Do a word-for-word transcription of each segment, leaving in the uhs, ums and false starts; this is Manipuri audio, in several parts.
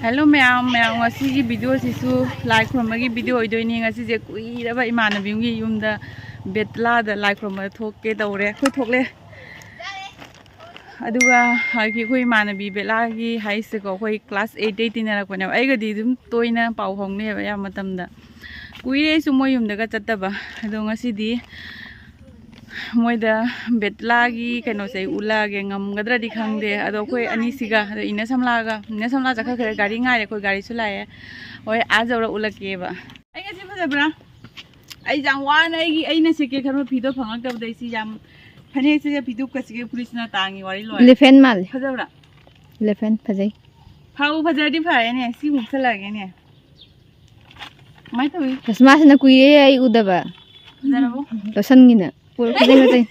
ꯍꯜꯂꯣ ꯃꯌꯥꯝ, ꯃꯌꯥꯝ ꯉꯁꯤꯒꯤ ꯚꯤꯗꯤꯑꯣꯁꯤꯁꯨ ꯂꯥꯏ ꯈꯨꯔꯨꯝꯕꯒꯤ ꯚꯤꯗꯤꯑꯣ ꯑꯣꯏꯗꯣꯏꯅꯤ꯫ ꯉꯁꯤꯁꯦ ꯀꯨꯏꯔꯕ ꯏꯃꯥꯟꯅꯕꯤ ꯑꯃꯒꯤ ꯌꯨꯝꯗ ꯕꯦꯇꯂꯥꯗ ꯂꯥꯏ ꯈꯨꯔꯨꯝꯕꯗ ꯊꯣꯛꯀꯦ ꯇꯧꯔꯦ꯫ ꯑꯩꯈꯣꯏ ꯊꯣꯛꯂꯦ꯫ ꯑꯗꯨꯒ ꯍꯧꯖꯤꯛꯀꯤ ꯑꯩꯈꯣꯏ ꯏꯃꯥꯟꯅꯕꯤ ꯕꯦꯂꯥꯒꯤ ꯍꯥꯏꯁꯦꯀꯣ, ꯑꯩꯈꯣꯏ ꯀ꯭ꯂꯥꯁ ꯑꯩꯠꯇꯩ ꯇꯤꯟꯅꯔꯛꯄꯅꯦꯕ꯫ ꯑꯩꯒꯗꯤ ꯑꯗꯨꯝ ꯇꯣꯏꯅ ꯄꯥꯎ ꯐꯥꯎꯅꯩꯑꯕ ꯑꯌꯥꯝꯕ ꯃꯇꯝꯗ꯫ ꯀꯨꯏꯔꯦ ꯑꯩꯁꯨ ꯃꯣꯏ ꯌꯨꯝꯗꯒ ꯆꯠꯇꯕ꯫ ꯑꯗꯣ ꯉꯁꯤꯗꯤ ꯃꯣꯏꯗ ꯕꯦꯇꯂꯥꯒꯤ ꯀꯩꯅꯣꯁꯦ ꯑꯩ ꯎꯠꯂꯛꯑꯒꯦ꯫ ꯉꯝꯒꯗ꯭ꯔꯗꯤ ꯈꯪꯗꯦ꯫ ꯑꯗꯣ ꯑꯩꯈꯣꯏ ꯑꯅꯤꯁꯤꯒ, ꯑꯗꯣ ꯏꯅꯦ ꯁꯝꯂꯥꯒ, ꯏꯅꯦ ꯁꯝꯂꯥ ꯆꯠꯈ꯭ꯔꯦ, ꯒꯥꯔꯤ ꯉꯥꯏꯔꯦ꯫ ꯑꯩꯈꯣꯏ ꯒꯥꯔꯤꯁꯨ ꯂꯥꯛꯑꯦ꯫ ꯍꯣꯏ, ꯑꯥ ꯌꯧꯔ ꯎꯠꯂꯛꯀꯦꯕ꯫ ꯑꯩ ꯉꯁꯤ ꯐꯖꯕ꯭ꯔꯥ? ꯑꯩ ꯌꯥꯝ ꯋꯥꯅ ꯑꯩꯒꯤ, ꯑꯩꯅ ꯁꯦꯠꯀꯦ ꯈꯟꯕ ꯐꯤꯗꯣ ꯐꯪꯉꯛꯇꯕꯗ ꯑꯩꯁꯤ ꯌꯥꯝ, ꯐꯅꯦꯛꯁꯤꯒ ꯐꯤꯗꯨꯞꯀꯁꯤꯒ ꯐꯨꯔꯤꯠꯁꯤꯅ ꯇꯥꯡꯉꯤ, ꯋꯥꯔꯤ ꯂꯣꯏꯔꯦ꯫ ꯏꯂꯤꯐꯦꯟ ꯃꯥꯜꯂꯦ꯫ ꯐꯖꯕ꯭ꯔꯥ? ꯏꯂꯤꯐꯦꯟ ꯐꯖꯩ꯫ ꯐꯕꯨ ꯐꯖꯔꯗꯤ ꯐꯔꯦꯅꯦ, ꯁꯤ ꯃꯨꯛꯁꯜꯂꯛꯑꯒꯦꯅꯦ꯫ ꯀꯃꯥꯏꯅ ꯇꯧꯏ? ꯑꯁ, ꯃꯥꯁꯤꯅ ꯀꯨꯏꯔꯦ ꯑꯩ ꯎꯗꯕ꯫ ꯐꯖꯔꯕꯣ? ꯂꯣꯁꯟꯒꯤꯅ꯫ ꯄꯨꯔ-, ꯐꯖꯩ, ꯐꯖꯩ꯫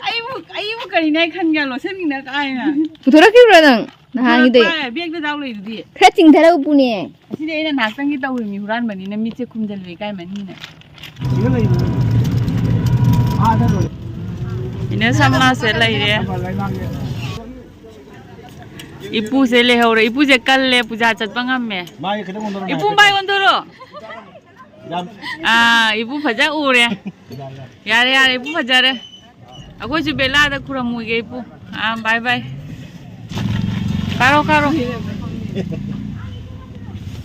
ꯑꯩꯕꯨ, ꯑꯩꯕꯨ ꯀꯔꯤꯅꯦ ꯈꯟꯒꯦ, ꯂꯣꯁꯟꯒꯤꯅ ꯀꯥꯏꯅ꯫ ꯄꯨꯊꯣꯔꯛꯈꯤꯕ꯭ꯔꯣ ꯅꯪ ꯅꯍꯥꯟꯒꯤꯗꯩ? ꯄꯨꯊꯣꯔꯛꯄ, ꯕꯦꯒꯇ ꯌꯥꯎ ꯂꯩꯗꯨꯗꯤ꯫ ꯈꯔ ꯆꯤꯡꯊꯔꯒ ꯄꯨꯅꯦ꯫ ꯑꯁꯤꯗꯤ ꯑꯩꯅ ꯉꯥꯏꯍꯥꯛꯇꯪꯒꯤ ꯇꯧꯔꯤꯅꯤ, ꯍꯨꯔꯥꯟꯕꯅꯤꯅ ꯃꯤꯠꯁꯦ ꯈꯨꯝꯖꯤꯜꯂꯨ ꯏꯀꯥꯏꯃꯟꯒꯤꯅ꯫ ꯏꯅꯦ ꯁꯝꯂꯥꯁꯦ ꯂꯩꯔꯦ꯫ ꯏꯄꯨꯁꯦ ꯂꯩꯍꯧꯔꯦ꯫ ꯏꯄꯨꯁꯦ ꯀꯜꯂꯦ, ꯄꯨꯖꯥ ꯆꯠꯄ ꯉꯝꯃꯦ꯫ ꯃꯥꯒꯤ ꯈꯤꯇꯪ ꯑꯣꯟꯊꯣꯔꯛꯑꯣ ꯏꯄꯨ ꯍꯥꯏꯐꯦꯠ꯫ ꯃꯥꯏ ꯑꯣꯟꯊꯣꯔꯣ꯫ ꯌꯥꯝ ꯑꯥ, ꯏꯄꯨ ꯐꯖ ꯎꯔꯦ꯫ ꯌꯥꯔꯦ, ꯌꯥꯔꯦ, ꯏꯄꯨ ꯐꯖꯔꯦ꯫ ꯑꯩꯈꯣꯏꯁꯨ ꯕꯦꯂꯥꯗ ꯈꯨꯔꯝꯃꯨꯒꯦ, ꯏꯄꯨ꯫ ꯑꯥ, ꯕꯥꯏ ꯕꯥꯏ꯫ ꯀꯥꯔꯣ, ꯀꯥꯔꯣ꯫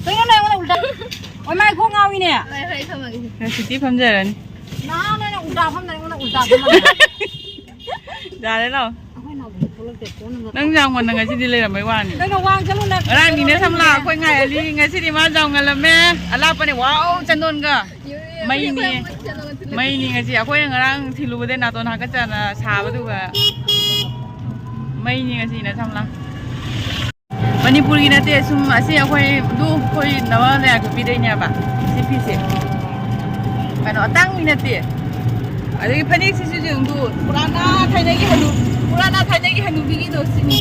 ꯀꯩꯅꯣ ꯅꯪ ꯑꯩꯉꯣꯟꯗ ꯎꯜꯇꯥ? ꯑꯣ, ꯃꯥꯏ ꯀꯣꯛ ꯉꯥꯎꯏꯅꯦ꯫ ꯍꯣꯏ, ꯍꯣꯏ, ꯊꯝꯃꯒꯦ꯫ ꯁꯤꯇꯤ ꯐꯝꯖꯔꯅꯤ꯫ ꯅꯍꯥꯟ ꯅꯣꯏꯅ ꯎꯜꯇꯥ ꯐꯝꯗꯅ ꯑꯩꯉꯣꯟꯗ ꯎꯜꯇꯥ ꯐꯝꯍꯜꯂꯦ꯫ ꯌꯥꯔꯦ, ꯂꯥꯛꯑꯣ꯫ ꯑꯩꯈꯣꯏ ꯅꯥꯎꯕꯤꯗꯤ ꯊꯣꯛꯂꯛꯇꯦ, ꯐꯣꯟ ꯑꯃ ꯅꯪ ꯌꯥꯝ ꯉꯟꯅ ꯉꯁꯤꯗꯤ ꯂꯩꯔꯝꯕꯩ ꯋꯥꯅꯤ꯫ ꯅꯪꯅ ꯋꯥ ꯆꯠꯂꯨ, ꯅꯪ ꯉꯔꯥꯡꯅꯤꯅꯦ ꯁꯝꯂꯥ ꯑꯩꯈꯣꯏ ꯉꯥꯏꯍꯜꯂꯤ, ꯉꯁꯤꯗꯤ ꯃꯥ ꯌꯥꯝ ꯉꯜꯂꯝꯃꯦ꯫ ꯑꯂꯥꯞꯄꯅꯦ, ꯋꯥꯎ, ꯆꯟꯗꯣꯟꯒ꯫ ꯃꯩꯅꯤ꯫ ꯃꯩꯅꯤ ꯉꯁꯤ꯫ ꯑꯩꯈꯣꯏꯅ ꯉꯔꯥꯡ ꯊꯤꯜꯂꯨꯕꯗ ꯅꯥꯇꯣꯟ ꯍꯥꯀꯠꯆꯅ ꯁꯥꯕꯗꯨꯒ꯫ ꯃꯩꯅꯤ ꯉꯁꯤ ꯏꯅꯦ ꯁꯝꯂꯥ꯫ ꯃꯅꯤꯄꯨꯔꯒꯤ ꯅꯠꯇꯦ, ꯁꯨꯝ ꯑꯁꯤ ꯑꯩꯈꯣꯏ ꯑꯗꯨ ꯑꯩꯈꯣꯏ ꯅꯋꯥ ꯂꯩꯔꯥꯛꯄ ꯄꯤꯗꯣꯏꯅꯦꯕ ꯁꯤ ꯐꯤꯁꯦ꯫ ꯀꯩꯅꯣ, ꯑꯇꯥꯡꯕꯤ ꯅꯠꯇꯦ꯫ ꯑꯗꯒꯤ ꯐꯅꯦꯛꯁꯤꯁꯨ ꯌꯦꯡꯗꯨ, ꯄꯨꯔꯥꯅ ꯊꯥꯏꯅꯒꯤ ꯍꯅꯨ-, ꯄꯨꯔꯥꯅ ꯊꯥꯏꯅꯒꯤ ꯍꯅꯨꯕꯤꯒꯤꯗꯣ ꯁꯤꯅꯤ꯫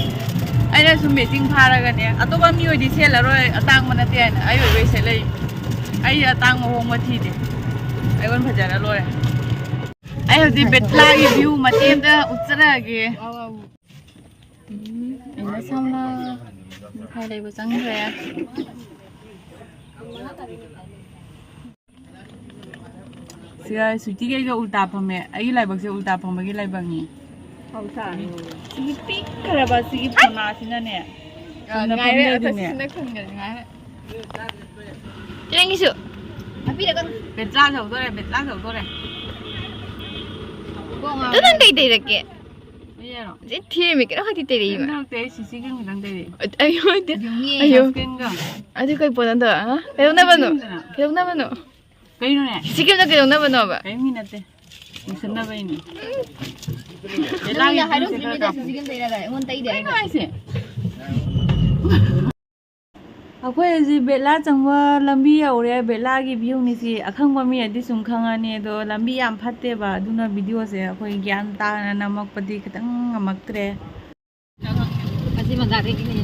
ꯑꯩꯅ ꯁꯨꯝ ꯃꯦꯆꯤꯡ ꯐꯥꯔꯒꯅꯦ, ꯑꯇꯣꯞꯄ ꯃꯤ ꯑꯣꯏꯗꯤ ꯁꯦꯠꯂꯔꯣꯏ, ꯑꯇꯥꯡꯕ ꯅꯠꯇꯦ ꯍꯥꯏꯅ ꯑꯩ ꯑꯣꯏꯕꯩ ꯁꯦꯠꯂꯛꯏ꯫ ꯑꯩ ꯑꯇꯥꯡꯕ ꯍꯣꯡꯕ ꯊꯤꯗꯦ, ꯑꯩꯉꯣꯟꯗ ꯐꯖꯔ ꯂꯣꯏꯔꯦ꯫ ꯑꯩ ꯍꯧꯖꯤꯛ ꯕꯦꯇꯂꯥꯒꯤ ꯚ꯭ꯌꯨ ꯃꯇꯦꯛ ꯑꯃꯇ ꯎꯠꯆꯔꯛꯑꯒꯦ꯫ ꯎꯝ, ꯏꯅꯦ ꯁꯝꯂꯥ꯫ ꯃꯤꯊꯥꯏ ꯂꯩꯕ ꯆꯪꯈ꯭ꯔꯦ꯫ ꯁꯤꯒ ꯁ꯭ꯋꯤꯇꯤꯒ ꯑꯩꯒ ꯎꯜꯇꯥ ꯐꯝꯃꯦ꯫ ꯑꯩꯒꯤ ꯂꯥꯏꯕꯛꯁꯦ ꯎꯜꯇꯥ ꯐꯝꯕꯒꯤ ꯂꯥꯏꯕꯛꯅꯤ꯫ ꯁꯤꯒꯤ ꯄꯤꯛꯈ꯭ꯔꯕ ꯁꯤꯒꯤ ꯐꯣꯅꯥꯁꯤꯅꯅꯦ꯫ ꯁꯣꯝꯗ ꯉꯥꯏꯔꯦ, ꯐꯝꯗꯣꯏꯗꯨꯅꯦ꯫ ꯑꯩꯈꯣꯏ ꯁꯤꯅ ꯈꯨꯟꯒꯅꯤ, ꯉꯥꯏꯔꯦ꯫ ꯆꯦꯡꯒꯤꯁꯨ꯫ ꯍꯥꯞꯄꯤꯔꯛꯀꯅꯨ꯫ ꯕꯦꯇ꯭ꯔꯥ ꯁꯧꯗꯣꯔꯦ, ꯕꯦꯇ꯭ꯔꯥ ꯁꯧꯗꯣꯔꯦ꯫ ꯀꯣꯛ ꯉꯥꯎꯔꯦ꯫ ꯑꯗꯨ ꯅꯪ ꯀꯩ ꯇꯩꯔꯛꯀꯦ? ꯑꯩꯔꯣ? ꯖꯤꯠ ꯊꯤꯔꯝꯃꯤ ꯀꯩꯅꯣ ꯍꯥꯏꯗꯤ ꯇꯩꯔꯛꯏꯕ꯫ ꯀꯩꯝ ꯇꯧꯔꯛꯇꯦ, ꯑꯩ ꯁꯤꯁꯤꯒꯤ ꯈꯤꯇꯪ ꯇꯩꯔꯛꯏ꯫ ꯑꯩ ꯍꯣꯏꯗꯤ꯫ ꯌꯦꯡꯉꯦ꯫ ꯑꯌꯣ꯫ Sunscreenꯒ꯫ ꯑꯗꯨ ꯀꯩ ꯄꯣꯠꯅꯣ? ꯑ? ꯀꯩꯗꯧꯅꯕꯅꯣ? Sunscreenꯗꯨꯅ꯫ ꯀꯩꯗꯧꯅꯕꯅꯣ? ꯀꯩꯅꯣꯅꯦ? ꯁꯤꯁꯤꯒꯤ ꯈꯤꯇꯪ ꯀꯩꯗꯧꯅꯕꯅꯣꯕ? ꯀꯩꯝꯒꯤ ꯅꯠꯇꯦ꯫ ꯃꯨꯁꯟꯅꯕꯩꯅꯤ꯫ ꯅꯪꯉꯣꯟꯗ ꯍꯥꯏꯔꯝꯗ꯭ꯔꯤꯉꯩꯗ ꯁꯤꯁꯤꯒꯤ ꯈꯤꯇꯪ ꯇꯩꯔꯒ ꯑꯩꯉꯣꯟꯗ ꯇꯩꯗꯦ ꯀꯩꯅꯣ ꯍꯥꯏꯁꯦ? ꯑꯩꯈꯣꯏ ꯍꯧꯖꯤꯛ ꯕꯦꯠꯂꯥ ꯆꯪꯕ ꯂꯝꯕꯤ ꯌꯧꯔꯦ꯫ ꯕꯦꯠꯂꯥꯒꯤ viewꯅꯤ ꯁꯤ꯫ ꯑꯈꯪꯕ ꯃꯤꯅꯗꯤ ꯁꯨꯝ ꯈꯪꯉꯅꯤ, ꯑꯗꯣ ꯂꯝꯕꯤ ꯌꯥꯝ ꯐꯠꯇꯦꯕ, ꯑꯗꯨꯅ videoꯁꯦ ꯑꯩꯈꯣꯏ ꯒ꯭ꯌꯥꯟ ꯇꯥꯅ ꯅꯝꯃꯛꯄꯗꯤ ꯈꯤꯇꯪ ꯉꯝꯃꯛꯇ꯭ꯔꯦ꯫ ꯑꯁꯤ ꯃꯖꯥꯗꯒꯤꯅꯦ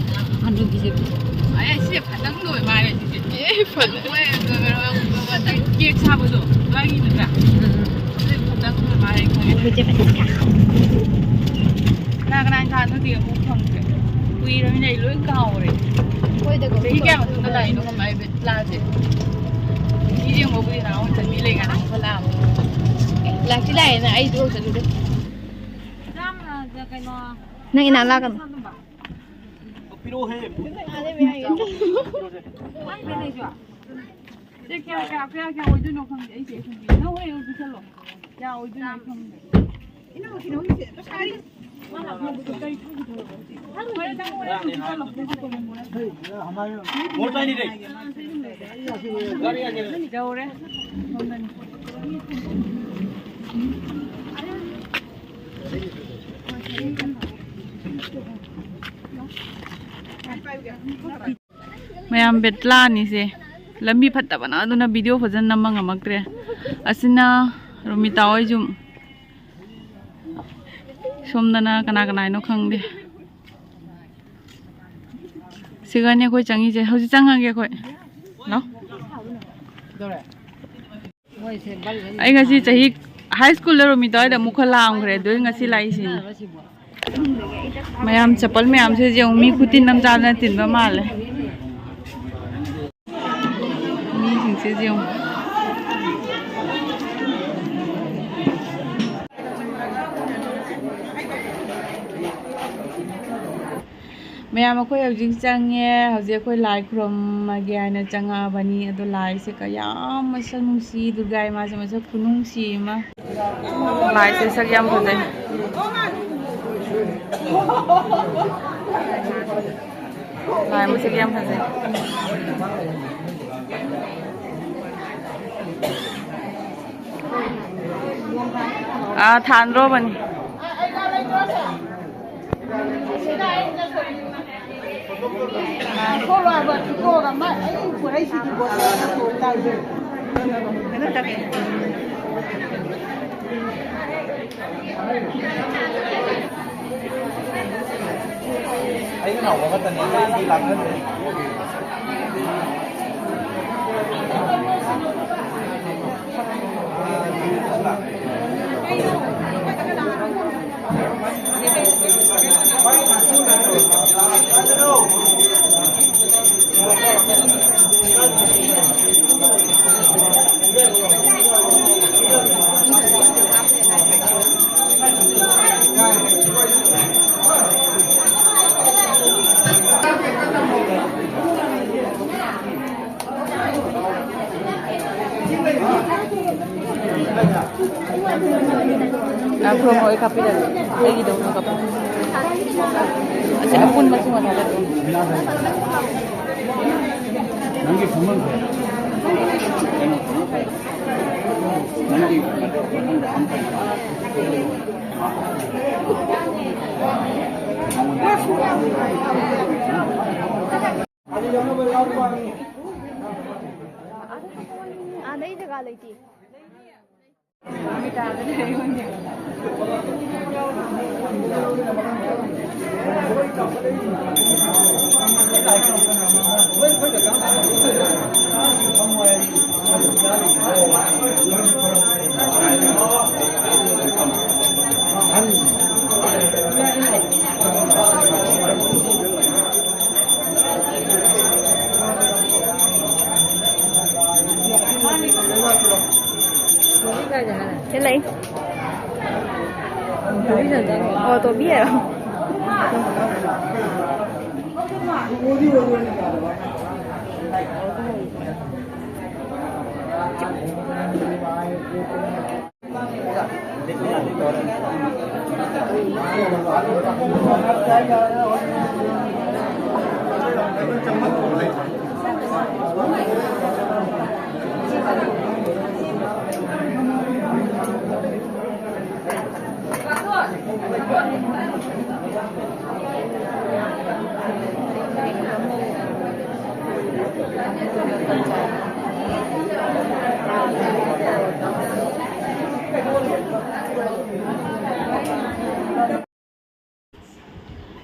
ꯍꯅꯨꯕꯤꯁꯦ꯫ ꯑꯦ, ꯁꯤ ꯐꯖꯅ ꯂꯣꯏ ꯃꯥꯜꯂꯦ ꯁꯤꯁꯦ꯫ ꯑꯦ, ꯐꯖ- ꯃꯣꯏ ꯀꯩꯅꯣ, cake ꯁꯥꯕꯗꯣ, ꯑꯗꯨꯋꯥꯏꯒꯤ ꯅꯠꯇ꯭ꯔꯥ? ꯎꯝ꯫ ꯑꯗꯨ ꯐꯖꯅ ꯂꯣꯏ ꯃꯥꯜꯂꯦ ꯈꯪꯉꯦ꯫ ꯍꯅꯨꯕꯤꯁꯦ ꯐꯖꯅ ꯀꯅꯥ ꯀꯅꯥ ꯊꯥꯅꯣꯗꯤ ꯑꯃꯨꯛ ꯈꯪꯗ꯭ꯔꯦ꯫ ꯀꯨꯏꯔꯕꯅꯤꯅ ꯑꯩ ꯂꯣꯏ ꯀꯥꯎꯔꯦ꯫ ꯍꯣꯏꯗꯀꯣ꯫ ꯆꯍꯤ ꯀꯌꯥ ꯃꯇꯨꯡꯗ ꯂꯥꯛꯏꯅꯣ ꯈꯪꯕ ꯑꯩ ꯕꯦꯠꯂꯥꯁꯦ꯫ ꯃꯤ ꯌꯦꯡꯕꯕꯨꯗꯤ ꯅꯍꯥꯟ ꯆꯠꯃꯤ ꯂꯩꯀꯥꯟꯗ ꯑꯃꯨꯛ ꯂꯥꯛꯑꯝꯃꯦ꯫ ꯂꯥꯛꯇꯤ ꯂꯥꯛꯑꯦꯅ ꯑꯩꯗꯣ ꯆꯠꯂꯨꯗꯦ꯫ ꯅꯪ ꯏꯅꯥꯛ ꯂꯥꯛꯀꯅꯨ꯫ ꯁꯦ ꯀꯌꯥ, ꯀꯌꯥ, ꯀꯌꯥ, ꯀꯌꯥ ꯑꯣꯏꯗꯣꯏꯅꯣ ꯈꯪꯗꯦ꯫ ꯑꯩꯁꯦ ꯑꯩ ꯈꯪꯗꯦ꯫ ꯅꯪ ꯍꯣꯔꯦꯟ ꯑꯃꯨꯛ ꯄꯤꯁꯜꯂꯣ꯫ ꯀꯌꯥ ꯑꯣꯏꯗꯣꯏꯅꯣ ꯑꯩ ꯈꯪꯗꯦ꯫ ꯍꯣꯔꯦꯟ ꯅꯪ ꯍꯣꯔꯦꯟ ꯑꯃꯨꯛ ꯄꯤꯁꯜꯂꯣ꯫ ꯌꯧꯔꯦ꯫ ꯁꯣꯝꯗꯅꯤ꯫ ꯃꯌꯥꯝ ꯕꯦꯠꯂꯥꯅꯤꯁꯦ꯫ ꯂꯝꯕꯤ ꯐꯠꯇꯕꯅ ꯑꯗꯨꯅ video ꯐꯖꯅ ꯅꯝꯕ ꯉꯝꯃꯛꯇ꯭ꯔꯦ꯫ ꯑꯁꯤꯅ ꯔꯣꯃꯤꯇꯥ ꯍꯣꯏ ꯌꯨꯝ꯫ ꯁꯣꯝꯗꯅ ꯀꯅꯥ ꯀꯅꯥꯅꯣ ꯈꯪꯗꯦ꯫ ꯁꯤꯒꯅꯤ ꯑꯩꯈꯣꯏ ꯆꯪꯉꯤꯁꯦ꯫ ꯍꯧꯖꯤꯛ ꯆꯪꯉꯒꯦ ꯑꯩꯈꯣꯏ꯫ ꯂꯥꯎ꯫ ꯑꯩ ꯉꯁꯤ ꯆꯍꯤ high schoolꯗ ꯔꯣꯃꯤꯇꯥ ꯍꯣꯏꯗ ꯑꯃꯨꯛ ꯈꯔ ꯂꯥꯛꯑꯝꯈ꯭ꯔꯦ, ꯑꯗꯨ ꯉꯁꯤ ꯂꯥꯛꯏꯁꯤꯅꯤ꯫ ꯃꯌꯥꯝ ꯆꯄꯜ ꯃꯌꯥꯝꯁꯦ ꯌꯦꯡꯉꯨ, ꯃꯤ ꯈꯨꯇꯤꯟ ꯑꯃ ꯆꯥꯗꯅ ꯇꯤꯟꯕ ꯃꯥꯜꯂꯦ꯫ ꯃꯤꯁꯤꯡꯁꯦ ꯌꯦꯡꯉꯨ꯫ ꯃꯌꯥꯝ, ꯑꯩꯈꯣꯏ ꯍꯧꯖꯤꯛ ꯆꯪꯉꯦ꯫ ꯍꯧꯖꯤꯛ ꯑꯩꯈꯣꯏ ꯂꯥꯏ ꯈꯨꯔꯨꯝꯃꯒꯦ ꯍꯥꯏꯅ ꯆꯪꯉꯛꯑꯕꯅꯤ꯫ ꯑꯗꯣ ꯂꯥꯏꯁꯦ ꯀꯌꯥꯝ ꯃꯁꯛ ꯅꯨꯡꯁꯤ, ꯗꯨꯔꯒꯥ ꯏꯃꯥꯁꯦ ꯃꯁꯛ ꯈꯨꯅꯨꯡꯁꯤ ꯑꯃ꯫ ꯂꯥꯏꯁꯦ ꯁꯛ ꯌꯥꯝ ꯐꯖꯩ꯫ ꯂꯥꯏ ꯃꯁꯛ ꯌꯥꯝ ꯐꯖꯩ꯫ ꯑꯥ, ꯊꯥꯟꯗ꯭ꯔꯣꯕꯅꯤ꯫ ꯑꯩꯅ ꯂꯥꯎꯕ ꯈꯛꯇꯅꯦ, ꯑꯩꯗꯤ ꯂꯥꯡꯍꯟꯗꯦ꯫ ꯑ, promo ꯑꯩ ꯀꯥꯞꯄꯤꯔꯒꯦ꯫ ꯑꯩꯒꯤꯗꯣ ꯑꯃꯨꯛ ꯀꯥꯞꯄꯣ꯫ ꯑꯁꯤ ꯑꯄꯨꯟꯕꯁꯤꯃ ꯊꯥꯒꯠꯂꯣ꯫ ꯅꯪꯒꯤ ꯐꯝꯐꯝꯁꯦ ꯀꯩꯅꯣ, ꯅꯪꯒꯤ ꯃꯊꯪꯗ ꯑꯃ ꯀꯩꯅꯣ꯫ ꯑꯥꯗꯩ ꯖꯒꯥ ꯂꯩꯇꯦ꯫ 어, 또 미에요.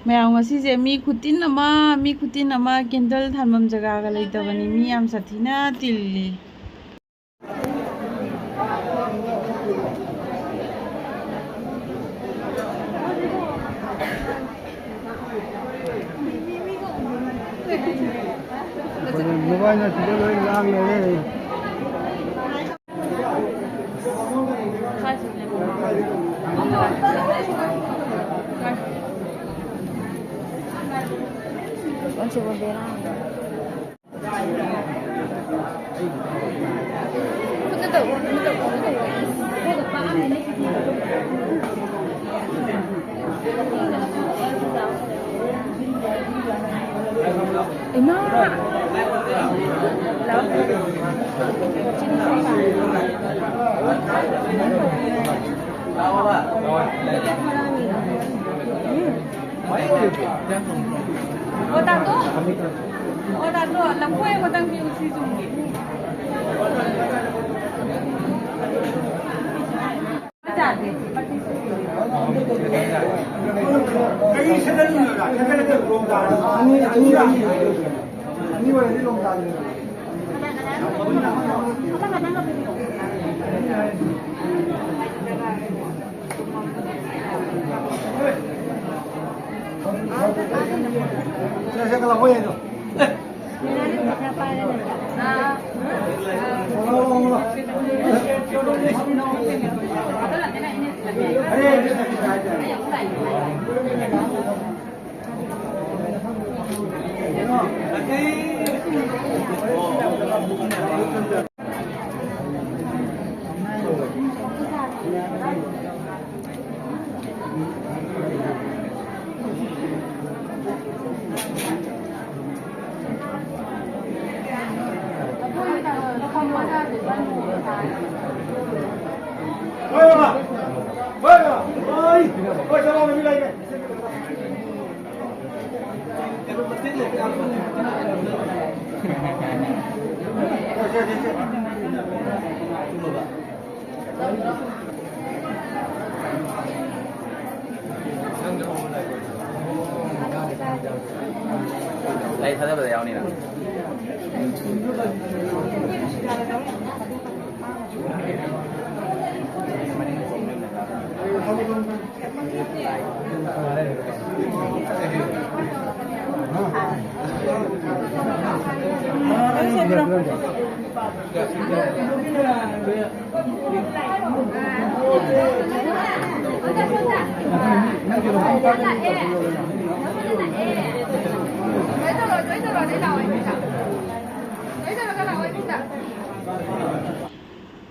ꯃꯌꯥꯝ, ꯉꯁꯤꯁꯦ ꯃꯤ ꯈꯨꯇꯤꯟ ꯑꯃ, ꯃꯤ ꯈꯨꯇꯤꯟ ꯑꯃ, ꯀꯦꯟꯗꯜ ꯊꯥꯟꯐꯝ ꯖꯒꯥꯒ ꯂꯩꯇꯕꯅꯤ꯫ ꯃꯤ ꯌꯥꯝ ꯁꯥꯊꯤꯅ ꯇꯤꯜꯂꯤ꯫ ꯃꯣꯕꯥꯏꯜꯅ ꯁꯤꯗ ꯂꯣꯏ ꯂꯥꯡ ꯂꯩꯔꯦ꯫ ꯏꯃꯥ! ꯑꯣ, ꯇꯥꯗꯣ꯫ ꯑꯣ, ꯇꯥꯗꯣ, ꯂꯐꯣꯏ ꯑꯃꯇꯪ ꯄꯤꯌꯨ, ꯁꯤ ꯆꯨꯝꯒꯦ꯫ ꯑꯅꯤ, ꯑꯅꯤ, ꯑꯅꯤ꯫ ꯑꯅꯤ ꯑꯣꯏꯔꯗꯤ ꯂꯣꯡꯗꯥꯅꯤ꯫ ꯁꯦ, ꯁꯦ, ꯀꯂꯥ ꯍꯣꯏ ꯍꯥꯏꯗꯣ꯫ ꯂꯩ ꯊꯥꯗꯕꯗ ꯌꯥꯎꯅꯤꯅ꯫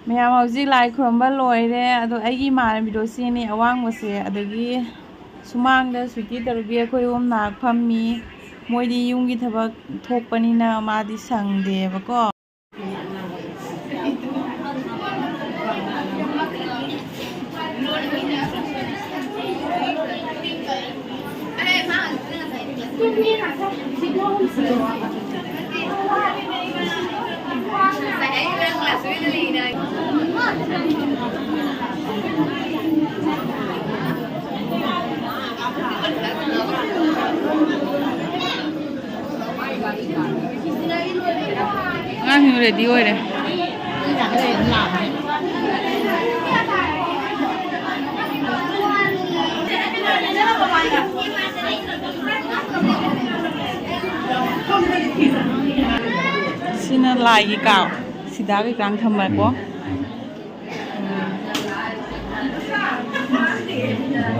ꯃꯌꯥꯝ ꯍꯧꯖꯤꯛ ꯂꯥꯏ ꯈꯨꯔꯨꯝꯕ ꯂꯣꯏꯔꯦ꯫ ꯑꯗꯣ ꯑꯩꯒꯤ ꯏꯃꯥꯟꯅꯕꯤꯗꯣ ꯁꯤꯅꯤ ꯑꯋꯥꯡꯕꯁꯦ, ꯑꯗꯒꯤ ꯁꯨꯃꯥꯡꯗ ꯁ꯭ꯋꯤꯇꯤ ꯇꯔꯨꯕꯤ ꯑꯩꯈꯣꯏ ꯑꯍꯨꯝ ꯅꯥꯍꯥꯛ ꯐꯝꯃꯤ꯫ ꯃꯣꯏꯗꯤ ꯌꯨꯝꯒꯤ ꯊꯕꯛ ꯊꯣꯛꯄꯅꯤꯅ ꯃꯥꯗꯤ ꯁꯪꯗꯦꯕꯀꯣ꯫ ꯑꯉꯥꯡꯁꯤꯡ ꯔꯦꯗꯤ ꯑꯣꯏꯔꯦ꯫ ꯁꯤꯅ ꯂꯥꯏꯒꯤ ꯀꯥ, ꯁꯤꯗꯥ ꯀꯩꯀꯥ ꯊꯝꯕꯀꯣ꯫ ꯎꯝ꯫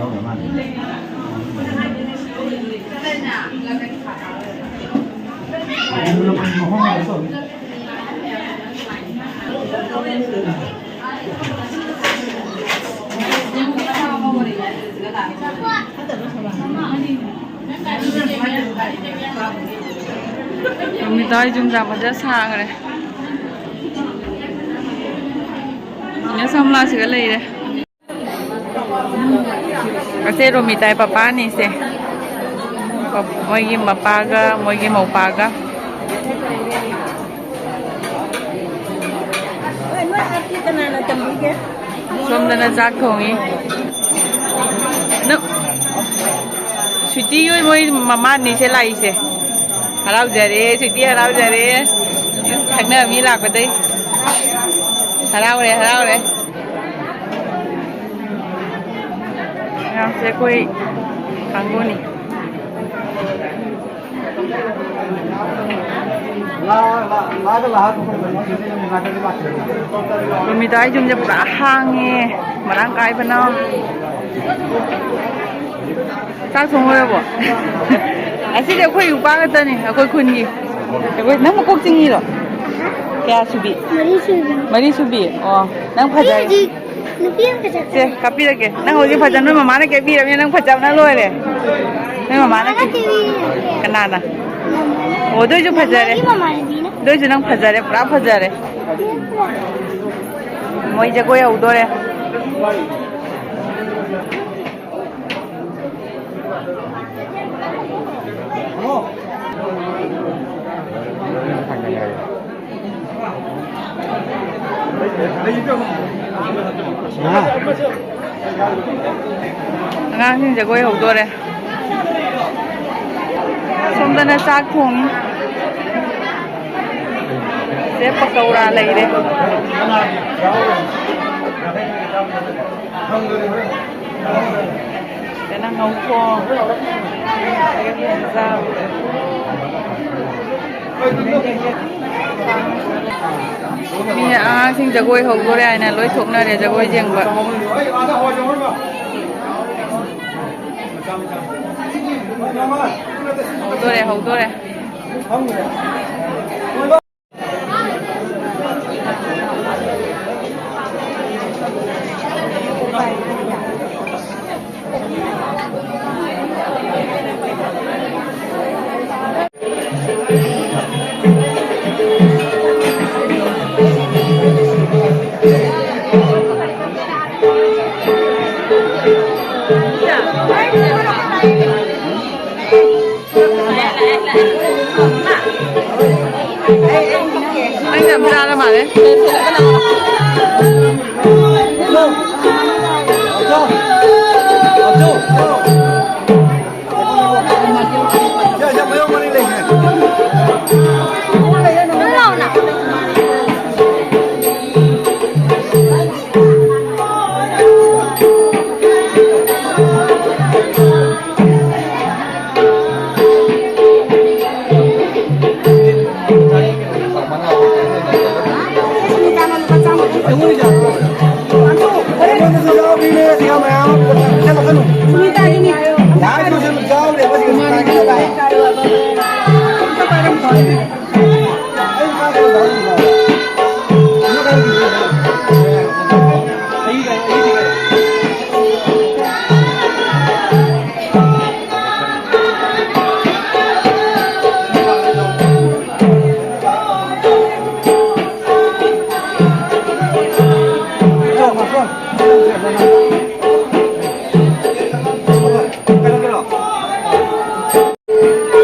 ꯔꯣꯃꯤꯇꯥ ꯍꯣꯏ ꯌꯨꯝ ꯌꯥꯝ ꯐꯖꯅ ꯁꯥꯈ꯭ꯔꯦ꯫ ꯅꯦ ꯁꯣꯝꯂꯥꯁꯤꯒ ꯂꯩꯔꯦ꯫ ꯑꯁꯦ ꯔꯣꯃꯤꯇꯥꯏ ꯄꯄꯥꯅꯤꯁꯦ꯫ ꯃꯣꯏꯒꯤ ꯃꯄꯥꯒ ꯃꯣꯏꯒꯤ ꯃꯧꯄꯥꯒ꯫ ꯍꯣꯏ, ꯅꯣꯏ ꯑꯥꯔꯇꯤ ꯀꯅꯥꯅ ꯇꯝꯕꯤꯒꯦ? ꯁꯣꯝꯗꯅ ꯆꯥꯛ ꯊꯣꯡꯉꯤ꯫ ꯅꯪ, ꯁ꯭ꯋꯤꯇꯤ ꯍꯣꯏ ꯃꯣꯏ ꯃꯃꯥꯅꯤꯁꯦ ꯂꯥꯛꯏꯁꯦ꯫ ꯍꯔꯥꯎꯖꯔꯦ, ꯁ꯭ꯋꯤꯇꯤ ꯍꯔꯥꯎꯖꯔꯦ꯫ ꯈꯪꯅꯕ ꯃꯤ ꯂꯥꯛꯄꯗꯩ꯫ ꯍꯔꯥꯎꯔꯦ, ꯍꯔꯥꯎꯔꯦ꯫ ꯃꯌꯥꯝꯁꯦ ꯑꯩꯈꯣꯏ ꯀꯥꯡꯕꯨꯅꯤ꯫ ꯔꯣꯃꯤꯇꯥ ꯍꯣꯏ ꯌꯨꯝꯁꯦ ꯄꯨꯔꯥ ꯍꯥꯡꯉꯦ, ꯃꯔꯥꯡ ꯀꯥꯏꯕꯅ꯫ ꯆꯥꯛ ꯊꯣꯡ ꯂꯣꯏꯔꯕꯣ? ꯑꯁꯤꯗꯤ ꯑꯩꯈꯣꯏ ꯅꯨꯄꯥ ꯈꯛꯇꯅꯤ, ꯑꯩꯈꯣꯏ ꯈꯨꯟꯒꯤ꯫ ꯑꯩꯈꯣꯏ, ꯅꯪ ꯃꯀꯣꯛ ꯆꯤꯡꯉꯤꯔꯣ? ꯀꯌꯥ ꯁꯨꯕꯤ? ꯃꯔꯤ ꯁꯨꯕꯤ꯫ ꯃꯔꯤ ꯁꯨꯕꯤ? ꯑꯣ, ꯅꯪ ꯐꯖꯔꯦ꯫ ꯍꯧꯖꯤꯛ ꯅꯨꯄꯤ ꯑꯃꯈꯛꯇ ꯁꯦ, ꯀꯥꯞꯄꯤꯔꯒꯦ꯫ ꯅꯪ ꯍꯧꯖꯤꯛ ꯐꯖꯅ ꯅꯣꯏ ꯃꯃꯥꯅ ꯀꯦꯕꯤꯔꯕꯅꯤꯅ ꯅꯪ ꯐꯖꯕꯅ ꯂꯣꯏꯔꯦ꯫ ꯅꯣꯏ ꯃꯃꯥꯅ ꯀꯦ-, ꯀꯦꯕꯤꯔꯦ꯫ ꯀꯅꯥꯅ? ꯃꯃꯥꯅ꯫ ꯑꯣ, ꯑꯗꯨꯏꯁꯨ ꯐꯖꯔꯦ꯫ ꯃꯃꯥꯒꯤ ꯃꯃꯥꯟꯅꯕꯤꯅ꯫ ꯑꯗꯨꯏꯁꯨ ꯅꯪ ꯐꯖꯔꯦ, ꯄꯨꯔꯥ ꯐꯖꯔꯦ꯫ ꯃꯣꯏ ꯖꯒꯣꯏ ꯍꯧꯗꯣꯔꯦ꯫ ꯑꯉꯥꯡꯁꯤꯡ ꯖꯒꯣꯏ ꯍꯧꯗꯣꯔꯦ꯫ ꯁꯣꯝꯗꯅ ꯆꯥꯛ ꯊꯣꯡꯉꯤ꯫ ꯁꯦ ꯄꯀꯧꯔꯥ ꯂꯩꯔꯦ꯫ ꯁꯤꯗꯅ ꯉꯧꯊꯣꯡ꯫ ꯃꯤ ꯑꯉꯥꯡꯁꯤꯡ ꯖꯒꯣꯏ ꯍꯧꯗꯣꯔꯦ ꯍꯥꯏꯅ ꯂꯣꯏ ꯊꯣꯛꯅꯔꯦ ꯖꯒꯣꯏ ꯌꯦꯡꯕ꯫ ꯍꯧꯗꯣꯔꯦ, ꯍꯧꯗꯣꯔꯦ꯫ ꯅꯪ ꯌꯥꯝ ꯆꯥꯔ ꯃꯥꯜꯂꯦ꯫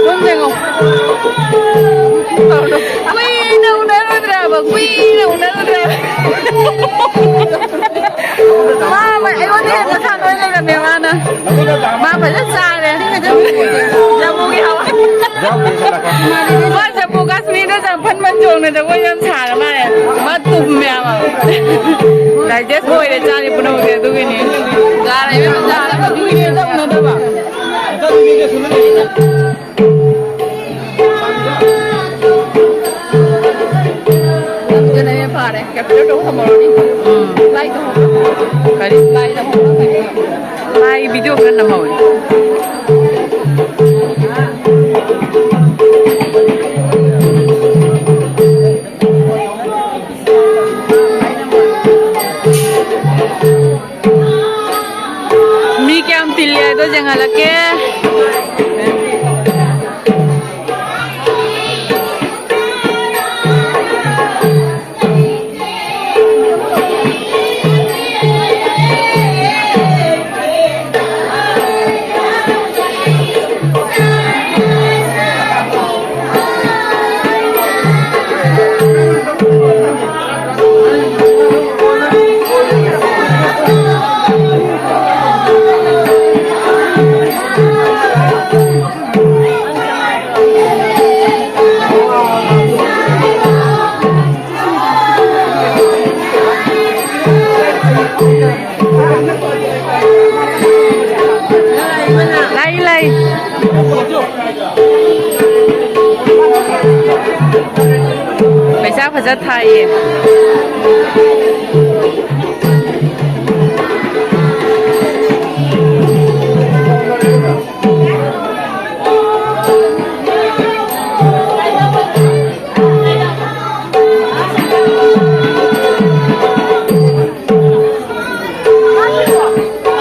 ꯁꯣꯝ ꯌꯦꯡꯉꯣ꯫ ꯀꯨꯏꯅ ꯎꯅꯔꯨꯗ꯭ꯔꯕ, ꯀꯨꯏꯅ ꯎꯅꯔꯨꯗ꯭ꯔꯕ꯫ ꯃꯥ ꯑꯩꯉꯣꯟꯗ ꯍꯦꯟꯅ ꯁꯥꯟꯅ ꯂꯩꯔꯝꯃꯦ ꯃꯥꯅ꯫ ꯃꯥ ꯐꯖꯅ ꯆꯥꯔꯦ꯫ ꯖꯝꯃꯨꯒꯤ ꯍꯋꯥꯏ꯫ ꯃꯥ ꯖꯝꯃꯨ ꯀꯥꯁꯃꯤꯔꯗ ꯆꯪ ꯐꯟ ꯐꯟ ꯆꯣꯡꯅ ꯖꯒꯣꯏ ꯌꯥꯝ ꯁꯥꯔ ꯃꯥꯜꯂꯦ꯫ ꯃꯥ ꯇꯨꯝꯃꯦ ꯍꯥꯏꯕ꯫ ꯗꯥꯏꯖꯦꯁ ꯑꯣꯏꯔꯦ ꯆꯥꯔꯤ ꯄꯨꯝꯅꯃꯛꯁꯦ ꯑꯗꯨꯒꯤꯅꯤ꯫ ꯆꯥꯔꯦ ꯏꯕꯦꯝꯃ, ꯆꯥꯔꯦ꯫ ꯅꯝꯗꯅꯅꯦ ꯐꯥꯔꯦ꯫ ꯀꯦꯞꯆꯔ ꯇꯧ ꯊꯝꯍꯧꯔꯅꯤ꯫ ꯎꯝ꯫ ꯂꯥꯏ ꯇꯧꯍꯧꯔꯣ꯫ ꯀꯔꯤ? ꯂꯥꯏ ꯇꯧꯍꯧꯔꯣ꯫ ꯂꯥꯏ ꯚꯤꯗꯤꯑꯣ ꯈꯔ ꯅꯝꯍꯧꯔꯤ꯫ ꯐꯖ ꯊꯥꯏꯌꯦ꯫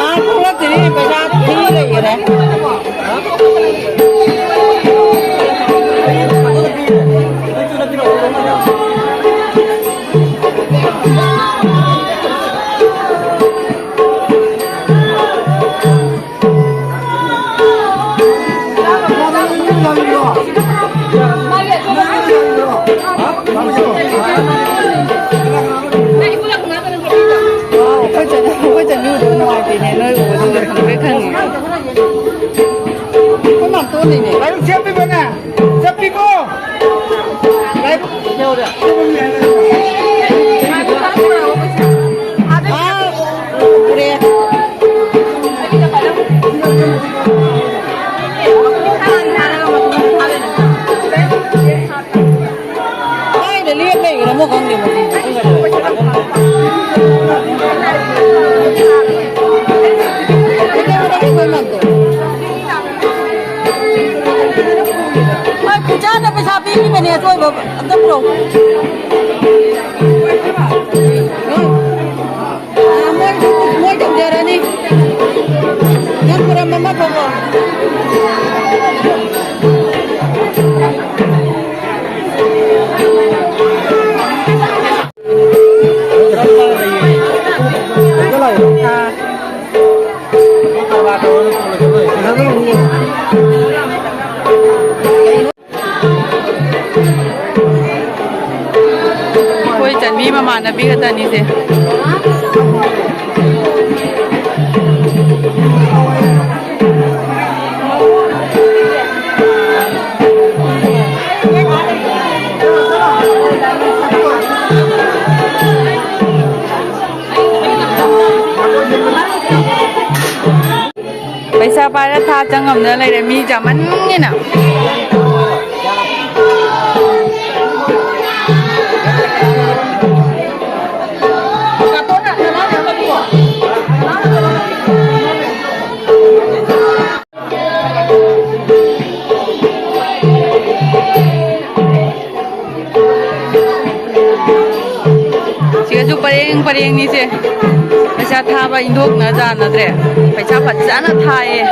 ꯑꯥ, ꯊꯣꯛꯂꯛꯇ꯭ꯔꯤ, ꯄꯩꯁꯥ ꯊꯤ ꯂꯩꯈꯔꯦ꯫ ꯑꯩꯈꯣꯏ ꯆꯠꯅ-, ꯑꯩꯈꯣꯏ ꯆꯠꯅꯤꯡꯉꯨꯗꯕ ꯅꯨꯡꯉꯥꯏꯇꯦꯅꯦ, ꯅꯣꯏ ꯎꯕꯗꯨꯗ ꯈꯪꯄ꯭ꯔꯦꯛ ꯈꯪꯉꯦ꯫ ꯑꯩꯈꯣꯏ ꯃꯥꯝꯇꯣꯟꯅꯤꯅꯦ꯫ ꯂꯥꯏꯕꯛ ꯆꯦꯞꯄꯤꯕꯅꯦ, ꯆꯠꯄꯤꯀꯣ꯫ ꯂꯥꯏꯕꯛ ꯑꯥ, ꯎꯔꯦ꯫ ꯀꯥꯏꯗ ꯂꯦꯞ ꯂꯩꯈ꯭ꯔꯃꯣ ꯈꯪꯗꯦ ꯃꯁꯤꯁꯦ꯫ ꯍꯣꯏ, ꯈꯨꯟꯖꯥꯗ ꯄꯩꯁꯥ ꯄꯤꯔꯤꯕꯅꯦ, ꯑꯆꯣꯏꯕ ꯑꯝꯇ ꯄꯨꯔꯛꯎ꯫ ꯑ, ꯃꯣꯏ, ꯃꯣꯏ ꯇꯧꯖꯔꯅꯤ꯫ ꯅꯪ ꯈꯨꯔꯝ ꯑꯃ ꯐꯥꯎꯕ꯫ ꯑꯥ꯫ ꯑꯩꯈꯣꯏ ꯆꯟꯕꯤ ꯃꯃꯥꯟꯅꯕꯤ ꯈꯛꯇꯅꯤꯁꯦ꯫ ꯄꯩꯁꯥ ꯄꯥꯏꯔ ꯊꯥ ꯆꯪꯉꯝꯗꯅ ꯂꯩꯔꯦ, ꯃꯤ ꯌꯥꯝꯃꯟꯒꯤꯅ꯫ ꯄꯔꯦꯡ ꯄꯔꯦꯡꯅꯤꯁꯦ꯫ ꯄꯩꯁꯥ ꯊꯥꯕ ꯏꯟꯊꯣꯛꯅ ꯌꯥꯅꯗ꯭ꯔꯦ꯫ ꯄꯩꯁꯥ ꯐꯖꯅ ꯊꯥꯏꯌꯦ꯫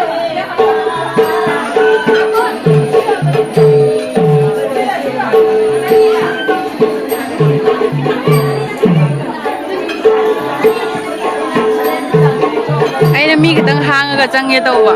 ꯑꯩꯅ ꯃꯤ ꯈꯤꯇꯪ ꯍꯥꯡꯉꯒ ꯆꯪꯒꯦ ꯇꯧꯕ꯫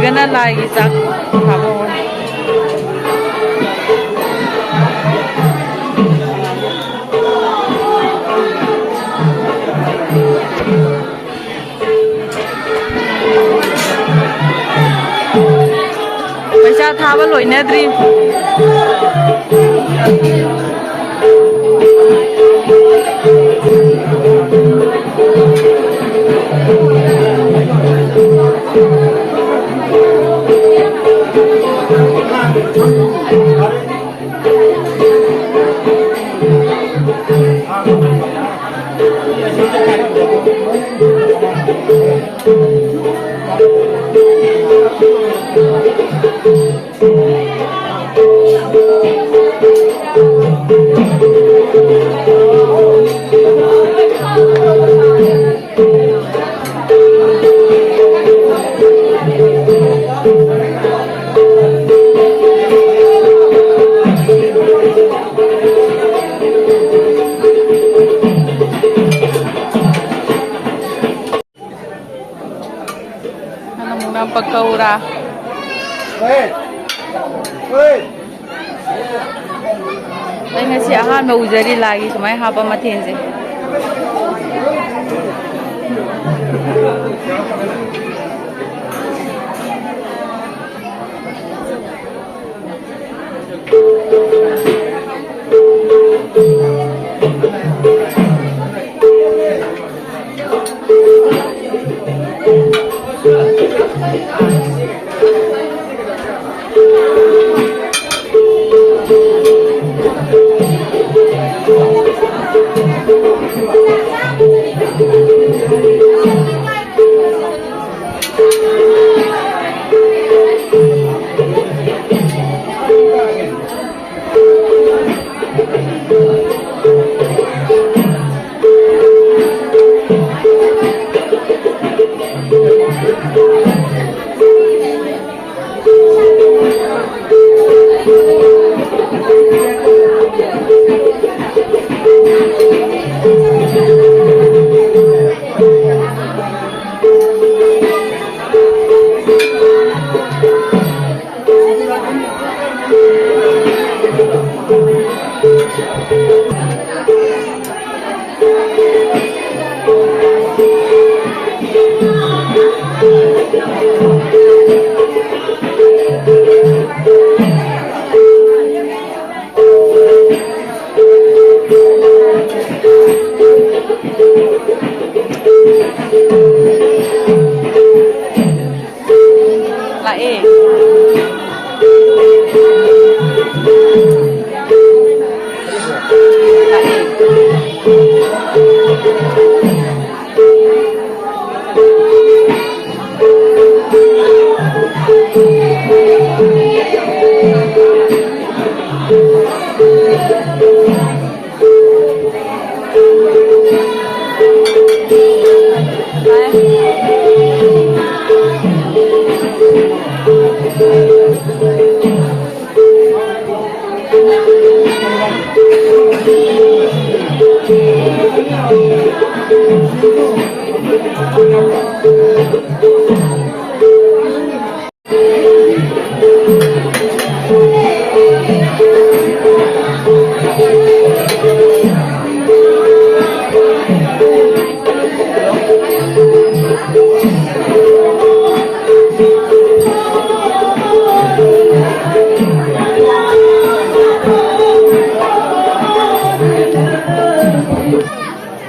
ꯁꯤꯒꯅ ꯂꯥꯏꯒꯤ ꯆꯥꯛ ꯊꯥꯕ ꯍꯧꯔꯦ꯫ ꯄꯩꯁꯥ ꯊꯥ ꯆꯥꯕ ꯂꯣꯏꯅꯗ꯭ꯔꯤ꯫ ꯅꯪꯅ ꯑꯃꯨꯛꯅ ꯄꯀꯧꯔꯥ꯫ ꯑꯩ ꯉꯁꯤ ꯑꯍꯥꯟꯕ ꯎꯖꯔꯤ ꯂꯥꯒꯤ ꯁꯨꯃꯥꯏꯅ ꯍꯥꯞꯄ ꯃꯊꯦꯜꯁꯦ꯫ ꯂꯥꯛꯑꯦ꯫ ꯂꯥꯛꯑꯦ꯫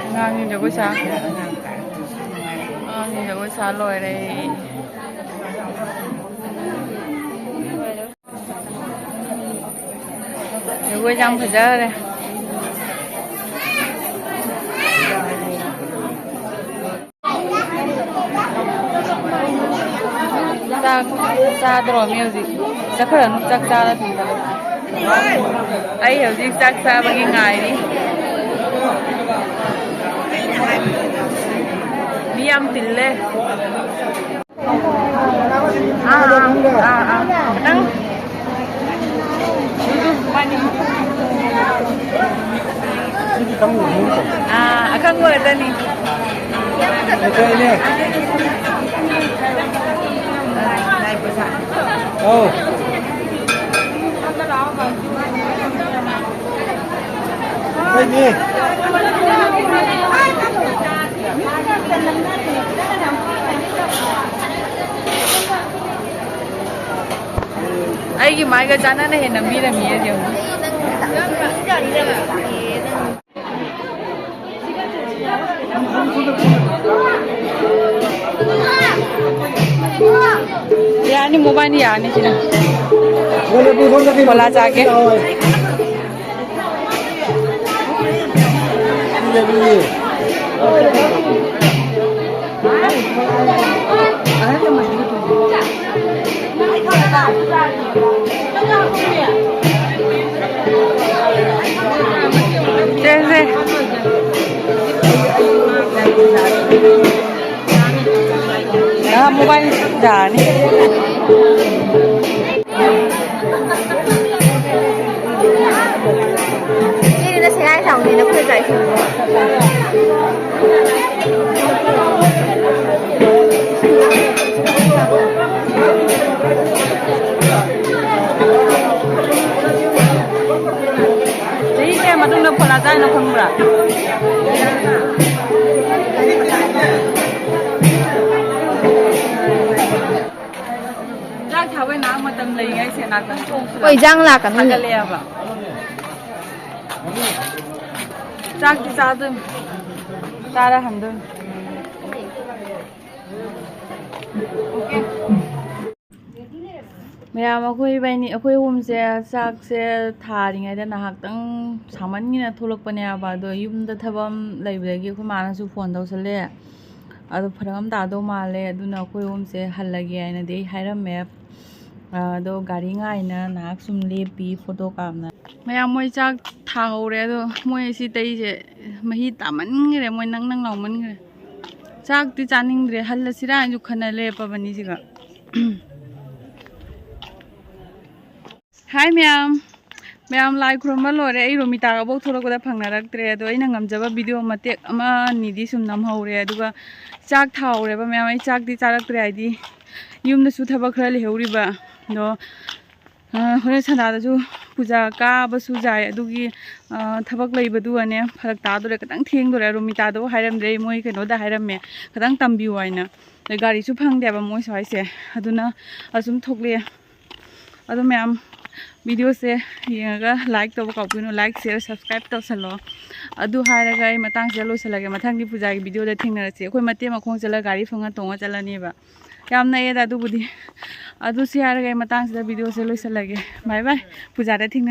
ꯑꯉꯥꯡꯁꯤꯡ ꯖꯒꯣꯏ ꯁꯥ꯫ ꯑꯉꯥꯡꯁꯤꯡ ꯖꯒꯣꯏ ꯁꯥ ꯂꯣꯏꯔꯦ꯫ ꯖꯒꯣꯏꯁꯦ ꯌꯥꯝ ꯐꯖꯈ꯭ꯔꯦ꯫ ꯆꯥꯛ ꯆꯥꯗ꯭ꯔꯣ ꯃꯤ ꯍꯧꯖꯤꯛ? ꯆꯠꯈ꯭ꯔꯅꯨ, ꯆꯥꯛ ꯆꯥꯔ ꯊꯤꯟꯕꯗꯣ꯫ ꯑꯩ ꯍꯧꯖꯤꯛ ꯆꯥꯛ ꯆꯥꯕꯒꯤ ꯉꯥꯏꯔꯤ꯫ ꯃꯤ ꯌꯥꯝ ꯇꯤꯜꯂꯦ꯫ ꯑꯥ, ꯑꯥ, ꯑꯥ, ꯑꯥ꯫ ꯅꯪ? ꯑꯥ, ꯑꯈꯪꯕ ꯉꯥꯛꯇꯅꯤ꯫ ꯑꯩꯒꯤ ꯃꯥꯏꯒ ꯆꯥꯟꯅꯅ ꯍꯦꯟꯅ ꯅꯝꯕꯤꯔꯝꯃꯤꯌꯦ ꯌꯦꯡꯉꯨ꯫ ꯁꯤ ꯃꯣꯕꯥꯏꯜ ꯌꯥꯔꯅꯤ ꯁꯤꯅ꯫ ꯀꯣꯂꯥ ꯆꯥꯒꯦ꯫ ꯁꯦ, ꯁꯦ꯫ ꯑꯥ, ꯃꯣꯕꯥꯏꯜ ꯌꯥꯔꯅꯤ꯫ ꯁꯤꯅ ꯁꯦꯒꯥꯏ ꯁꯥꯎꯅꯤꯅ ꯑꯩꯈꯣꯏ ꯆꯥꯛ ꯏꯁꯤꯡꯗꯣ꯫ ꯆꯍꯤ ꯀꯌꯥ ꯃꯇꯨꯡꯗ ꯐꯣꯂꯥ ꯆꯥꯏꯅꯣ ꯈꯪꯕ꯭ꯔꯥ? ꯆꯥꯛ ꯊꯥꯕꯩ ꯉꯥꯏꯍꯥꯛ ꯃꯇꯝ ꯂꯩꯔꯤꯉꯩ ꯁꯦ ꯉꯥꯛꯇꯪ ꯊꯣꯛꯁꯤꯔꯥ? ꯍꯣꯏ, ꯏꯟꯖꯥꯡ ꯂꯥꯛꯀꯅꯤ꯫ ꯊꯥꯒꯠꯂꯛꯑꯦꯕ꯫ ꯆꯥꯛꯇꯤ ꯆꯥꯗꯣꯏꯅꯤ꯫ ꯆꯥꯔ ꯍꯟꯗꯣꯏꯅꯤ꯫ ꯃꯌꯥꯝ, ꯑꯩꯈꯣꯏ ꯏꯕꯥꯅꯤ, ꯑꯩꯈꯣꯏ ꯑꯍꯨꯝꯁꯦ ꯆꯥꯛꯁꯦ ꯊꯥꯔꯤꯉꯩꯗ ꯉꯥꯏꯍꯥꯛꯇꯪ ꯁꯥꯃꯟꯒꯤꯅ ꯊꯣꯛꯂꯛꯄꯅꯦꯕ꯫ ꯑꯗꯣ ꯌꯨꯝꯗ ꯊꯕꯛ ꯑꯃ ꯂꯩꯕꯗꯒꯤ ꯑꯩꯈꯣꯏ ꯃꯥꯅꯁꯨ ꯐꯣꯟ ꯇꯧꯁꯜꯂꯦ꯫ ꯑꯗꯣ ꯐꯔꯛ ꯑꯃ ꯇꯥꯗꯧ ꯃꯥꯜꯂꯦ, ꯑꯗꯨꯅ ꯑꯩꯈꯣꯏ ꯑꯍꯨꯝꯁꯦ ꯍꯜꯂꯒꯦ ꯍꯥꯏꯅꯗꯤ ꯑꯩ ꯍꯥꯏꯔꯝꯃꯦ꯫ ꯑꯗꯣ ꯒꯥꯔꯤ ꯉꯥꯏꯅ ꯉꯥꯏꯍꯥꯛ ꯁꯨꯝ ꯂꯦꯞꯄꯤ, ꯐꯣꯇꯣ ꯀꯥꯞꯅ꯫ ꯃꯌꯥꯝ, ꯃꯣꯏ ꯆꯥꯛ ꯊꯥꯍꯧꯔꯦ꯫ ꯑꯗꯣ ꯃꯣꯏ ꯑꯁꯤ ꯇꯩꯁꯦ ꯃꯍꯤ ꯇꯥꯃꯟꯈ꯭ꯔꯦ, ꯃꯣꯏ ꯅꯪ ꯅꯪ ꯂꯥꯎꯃꯟꯈ꯭ꯔꯦ꯫ ꯆꯥꯛꯇꯤ ꯆꯥꯅꯤꯡꯗ꯭ꯔꯦ, ꯍꯜꯂꯁꯤꯔꯥ ꯍꯥꯏꯅꯁꯨ ꯈꯟꯅ ꯂꯦꯞꯄꯕꯅꯤ ꯁꯤꯒ꯫ ꯍꯥꯏ ꯃꯌꯥꯝ, ꯃꯌꯥꯝ ꯂꯥꯏ ꯈꯨꯔꯨꯝꯕ ꯂꯣꯏꯔꯦ꯫ ꯑꯩ ꯔꯣꯃꯤꯇꯥꯒꯐꯧ ꯊꯣꯛꯂꯛꯄꯗ ꯐꯪꯅꯔꯛꯇ꯭ꯔꯦ꯫ ꯑꯗꯣ ꯑꯩꯅ ꯉꯝꯖꯕ ꯚꯤꯗꯤꯑꯣ ꯃꯇꯦꯛ ꯑꯃ ꯑꯅꯤꯗꯤ ꯁꯨꯝ ꯅꯝꯍꯧꯔꯦ꯫ ꯑꯗꯨꯒ ꯆꯥꯛ ꯊꯥꯍꯧꯔꯦꯕ ꯃꯌꯥꯝ꯫ ꯑꯩ ꯆꯥꯛꯇꯤ ꯆꯥꯔꯛꯇ꯭ꯔꯦ, ꯍꯥꯏꯗꯤ ꯌꯨꯝꯗꯁꯨ ꯊꯕꯛ ꯈꯔ ꯂꯩꯍꯧꯔꯤꯕ꯫ ꯑꯗꯣ ꯑ, ꯍꯣꯔꯦꯟ ꯁꯟꯗꯥꯗꯁꯨ ꯄꯨꯖꯥ ꯀꯥꯕꯁꯨ ꯌꯥꯏ꯫ ꯑꯗꯨꯒꯤ, ꯑ, ꯊꯕꯛ ꯂꯩꯕꯗꯨꯒꯅꯦ ꯐꯔꯛ ꯇꯥꯗꯣꯔꯦ, ꯈꯤꯇꯪ ꯊꯦꯡꯗꯣꯔꯦ꯫ ꯔꯣꯃꯤꯇꯥꯗꯣ ꯍꯥꯏꯔꯝꯗ꯭ꯔꯦ, ꯃꯣꯏ ꯀꯩꯅꯣꯗ ꯍꯥꯏꯔꯝꯃꯦ, ꯈꯤꯇꯪ ꯇꯝꯕꯤꯌꯨ ꯍꯥꯏꯅ꯫ ꯑꯗꯩ ꯒꯥꯔꯤꯁꯨ ꯐꯪꯗꯦꯕ ꯃꯣꯏ ꯁ꯭ꯋꯥꯏꯁꯦ, ꯑꯗꯨꯅ ꯑꯁꯨꯝ ꯊꯣꯛꯂꯛꯑꯦ꯫ ꯑꯗꯣ ꯃꯌꯥꯝ, ꯚꯤꯗꯤꯑꯣꯁꯦ ꯌꯦꯡꯉꯒ ꯂꯥꯏꯛ ꯇꯧꯕ ꯀꯥꯎꯕꯤꯒꯅꯨ, ꯂꯥꯏꯛ, ꯁꯤꯌꯔ, ꯁꯕꯁꯀ꯭ꯔꯥꯏꯕ ꯇꯧꯁꯜꯂꯣ꯫ ꯑꯗꯨ ꯍꯥꯏꯔꯒ ꯑꯩ ꯃꯇꯥꯡꯁꯤꯗ ꯂꯣꯏꯁꯤꯜꯂꯒꯦ, ꯃꯊꯪꯒꯤ ꯄꯨꯖꯥꯒꯤ ꯚꯤꯗꯤꯑꯣꯗ ꯊꯦꯡꯅꯔꯁꯤ꯫ ꯑꯩꯈꯣꯏ ꯃꯇꯦꯛ ꯃꯈꯣꯡ ꯆꯠꯂꯒ ꯒꯥꯔꯤ ꯐꯪꯉ ꯇꯣꯡꯉ ꯆꯠꯂꯅꯦꯕ꯫ ꯌꯥꯝ ꯅꯛꯑꯦꯗ ꯑꯗꯨꯕꯨꯗꯤ꯫ ꯑꯗꯨ ꯁꯤ ꯍꯥꯏꯔꯒ ꯑꯩ ꯃꯇꯥꯡꯁꯤꯗ ꯚꯤꯗꯤꯑꯣꯁꯦ ꯂꯣꯏꯁꯤꯜꯂꯒꯦ꯫ ꯕꯥꯏ ꯕꯥꯏ꯫ ꯄꯨꯖꯥꯗ ꯊꯦꯡꯅꯔꯁꯤ꯫